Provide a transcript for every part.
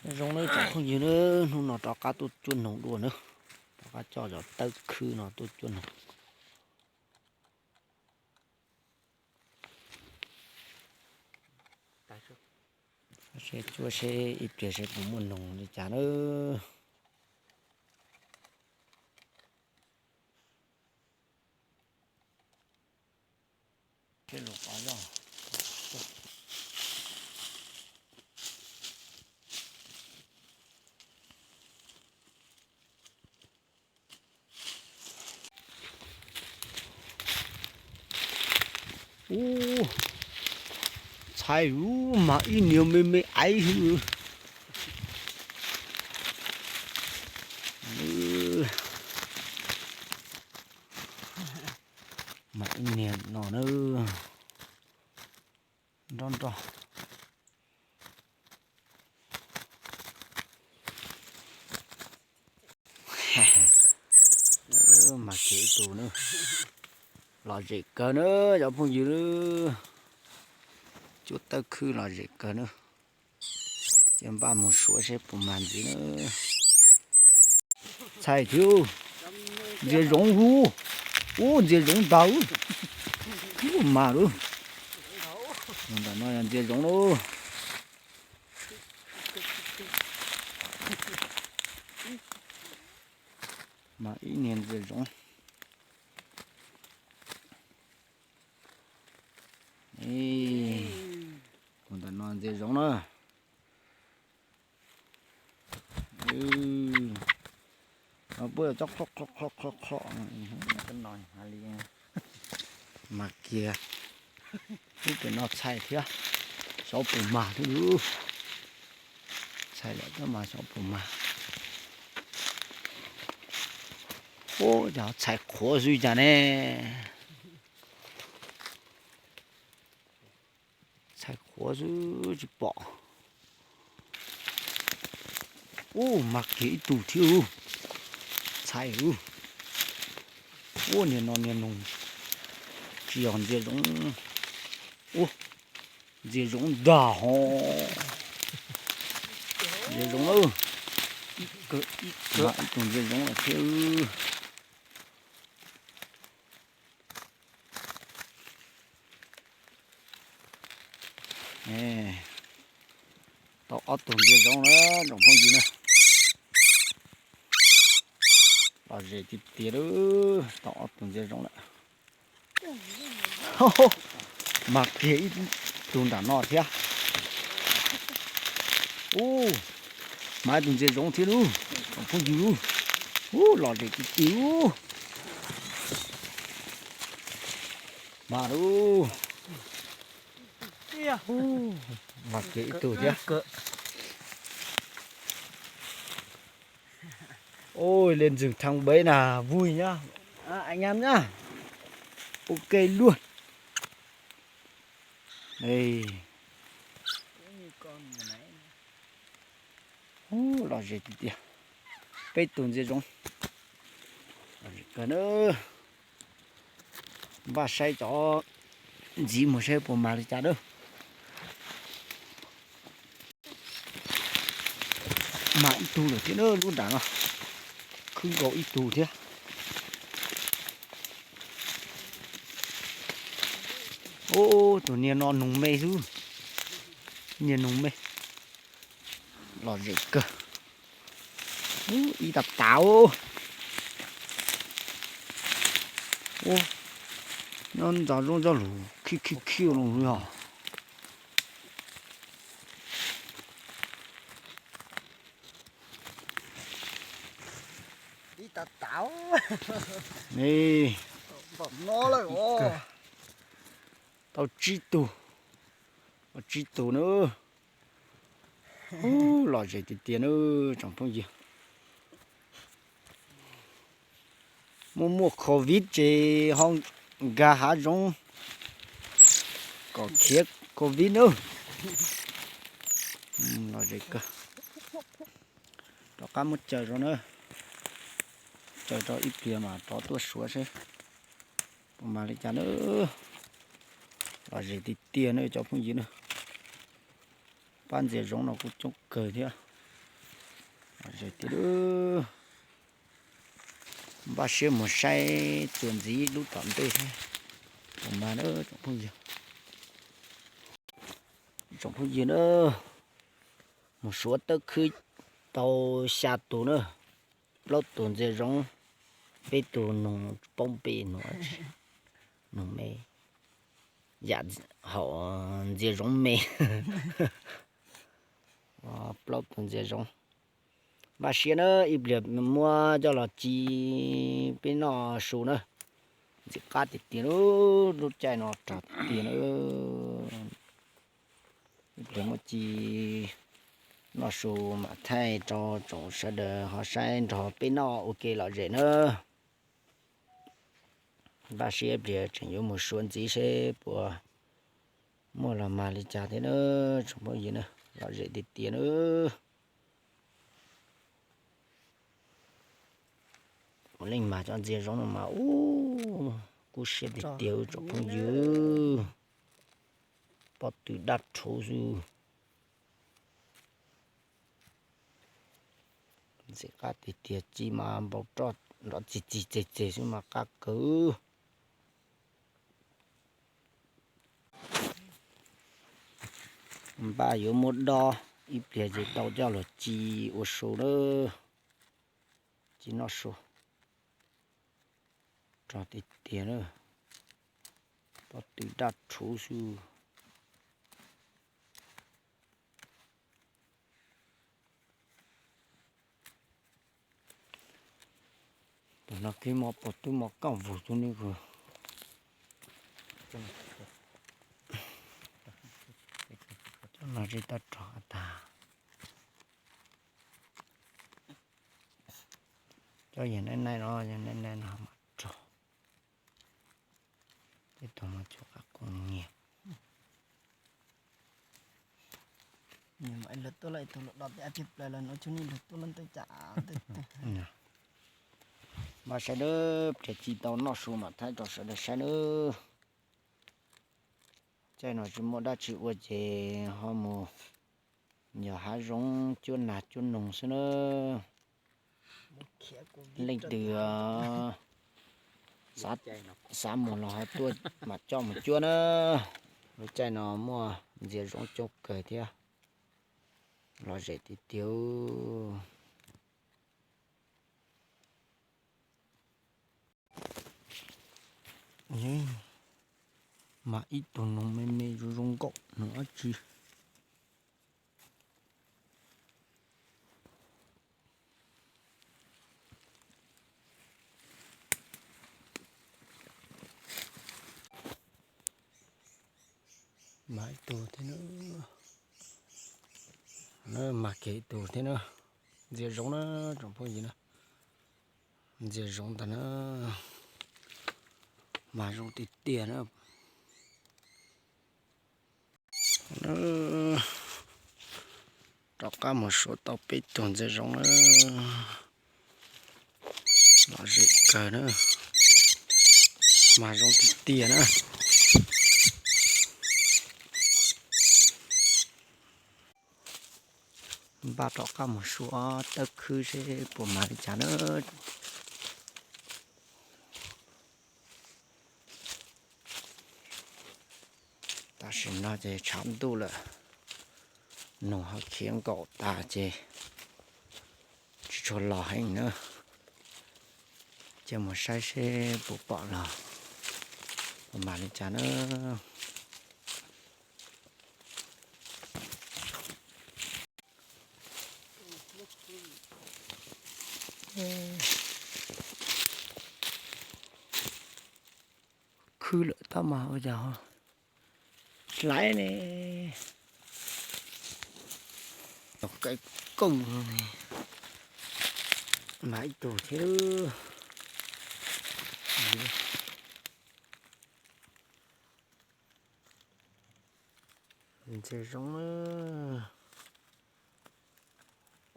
Zoo nawb tsoom phooj ywg nawb, hnub no rov qab tuaj cuab noog dua nawb, rov qab coj cov tawb khwb no tuaj cuab noog. Seb cuab seb ib pliag seb puas muaj noog li cas nawb. Ub, txhais ub, mas ib niag me me aiv xwb. Mas ib niag no na, nrog nrog. Mas kiag ib tug na, lom zem kawg na cov phooj ywg na, cuab tawb khwb lom zem kawg na. Ces npaj mus suav seb puas mag ntxiv na. Txhais thiab, ntxias zoov hu, ub ntxias zoov ntag, ub mag lawm. Ntawm no yog ntxias zoov lawm. Mas ib niag ntxias zoov. Tus ntawm no ntxias zoov na. Puab cov qhov qhov qhov qhov, mas kiag. Ub, pem no txhais thiab, xyov puas mag thiab lauj. Txhais lawm tab mas xyov puas mag. Ub, cas txhais qhuav xwb cas ne. Txhais qhuav xwb tsis pom. Ub, mag kiag ib tug thiab lauj. Txhais lauj. Ub, niag no niag noog tsis yog ntxias zoov. Ub, ntxias zoov ntag hos. Ntxias zoov lawm. Ib tug ntxias zoov lawm thiab. Tau ob tug ntxias zoov na tsoom phooj ywg na. Lom zem tiag tiag lauj, tau ob tug ntxias zoov lawm. Mag kiag ib tug nram no thiab. Ub, mag ib tug ntxias zoov thiab lauj tsoom phooj ywg lauj. Ub, lom zem tiag tiag lauj. Mag lauj. Mag kiag ib tug thiab. Ôi, lên rừng thăm bé là vui nhá. À, anh em nhá. Ok luôn. Đây. Ub, lom zem tiag tiag. Peb tus ntxias zoov. Lom zem kawg na. Npaj saib cov ntxiv mus saib puas mag li cas na. Mag ib tug lawm thiab na lub nram no. Khwb nkaus ib tug thiab. Ub, tus niag no noog me xwb. Niag noog me. Lom zem kawg. Ub, ib tag tag. Ub, nyob ntxov zoo zog lus khib khib khib los yog. Ib tag tag. Tau tsib tug, tau tsib tug na. Ub, lom zem tiag tiag na tsoom phooj ywg. Muaj muaj covid ces ho nkag hav zoov kom khiav covid na. Lom zem kawg. Rov qab muab caws rau na. Caws rau ib pliag mas rov tuaj suav seb puas mag li cas na. Lom zem tiag tiag na cov phooj ywg na. Pab ntxias zoov no kuj coob kawg thiab. Zem tiag, npaj siab mus saib txuas ntxiv lub tom ntej thiab. Tus mas na tsoom phooj ywg, tsoom phooj ywg na, mus suav tawb khwb tau xya tus na, plaub tus ntxias zoov, peb tus noog poob pem, noog me, yam haum ntxias zoov me. Plaub tus ntxias zoov. Npaj siab na, ib pliag muab coj los ci peb noj su na. Ntxim qab tiag tiag, lub caij no rog tiag na. Ib pliag muab ci noj su mam thaij rau tsoom sawv daws ho saib nrog peb noj ua ke lom zem na. Npaj siab ib pliag tseem yuav mus suav ntxiv seb puas muaj los mag li cas thiab na, tsoom phooj ywg na, lom zem tiag tiag na. Ua leej mag cov ntxias zoov no mas ub, kub siab tiag tiag tsoom phooj ywg. Pob tw daj rhuv xwb. Ntxim qab tiag tiag, ci mas npau roj nrov txig txig txeg txeg xwb mas qab kawg. Npaj yuav muab dob ib pliag ces tau coj los ci ua su na, ci noj su. Rog tiag tiag na, pob tw daj rhuv xwb. Tam no kev mos pom twb mos kaj vug tus ne. Cov no zeb tab rog tag. Cov yog naib naib no, yog naib naib no mas rog. Tej tug mas cov qab qus nyias. Lawv tuaj lawm tus lawm, do tias tig plaws lawm no, tsuas nim lawv tuaj lawm ntawm cas. Mas sawv daws pab ci tau noj su mam thaij rau sawv daws saib nawb. Caij no tsis muaj dab tsi ua ces ho mus yos hav zoov cuab nas cuab noog xwb na. Leej twg xav mus los ho tuaj mam coj mus cuab na. Lub caij no muaj ntxias zoov coob kawg thiab, lom zem tiag tiag. Mas ib tug noog me me zoo zoo nkauj, noog dab tsi. Mas ib tug thiab na, mas kiag ib tug thiab na. Ntxias zoov na, tsoom phooj ywg na. Ntxias zoov ntag na, mas zoo tiag tiag na. Rov qab mus suav tau peb tug ntxias zoov na. Lom zem kawg na, mas zoo tiag tiag na. Npaj rov qab mus suav tawb khwb seb puas mag li cas na. Tam sim no ces tshav ntuj lawm, noog ho khiav nkaum tas ces tsis tshua los heev na. Cia mus saib seb puas pom los puas mag li cas na. Khwb lawm tab mas ua cas ho hlais ne. Los kaw kawg ne. Mas ib tug thiab. Ntxias zoov na.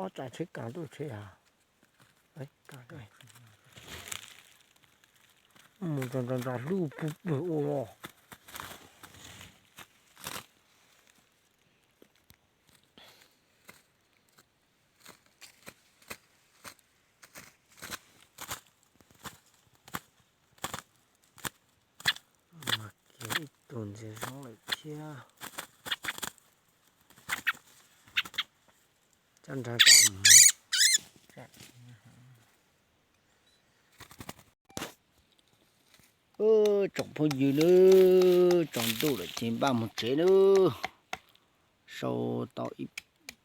Ob tsav tsheb kav ntuj tsheb a. Mus nrog nrog nrog hlub pw pw ua los. Ntxias zoo lawm thiab. Coj nrog cov mus. Tsoom phooj ywg nawb, tsaus ntuj lawm ces npaj mus tsev nawb. Sau tau ib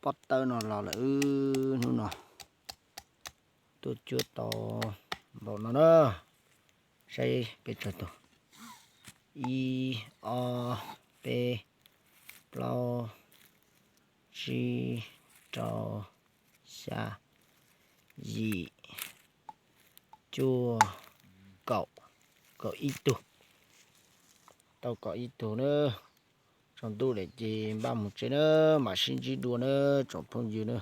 pob tawb no los lawm hnub no. Tuaj cuab tau npaum no na. Saib peb tsawg tus. Ib, ob, peb, plaub, tsib, rau, xya, yim, cuaj, kaum, kaum ib tug. Tau kaum ib tug na. Tsaus ntuj lawm ces npaj mus tsev na, mam sib ntsib dua na tsoom phooj ywg na.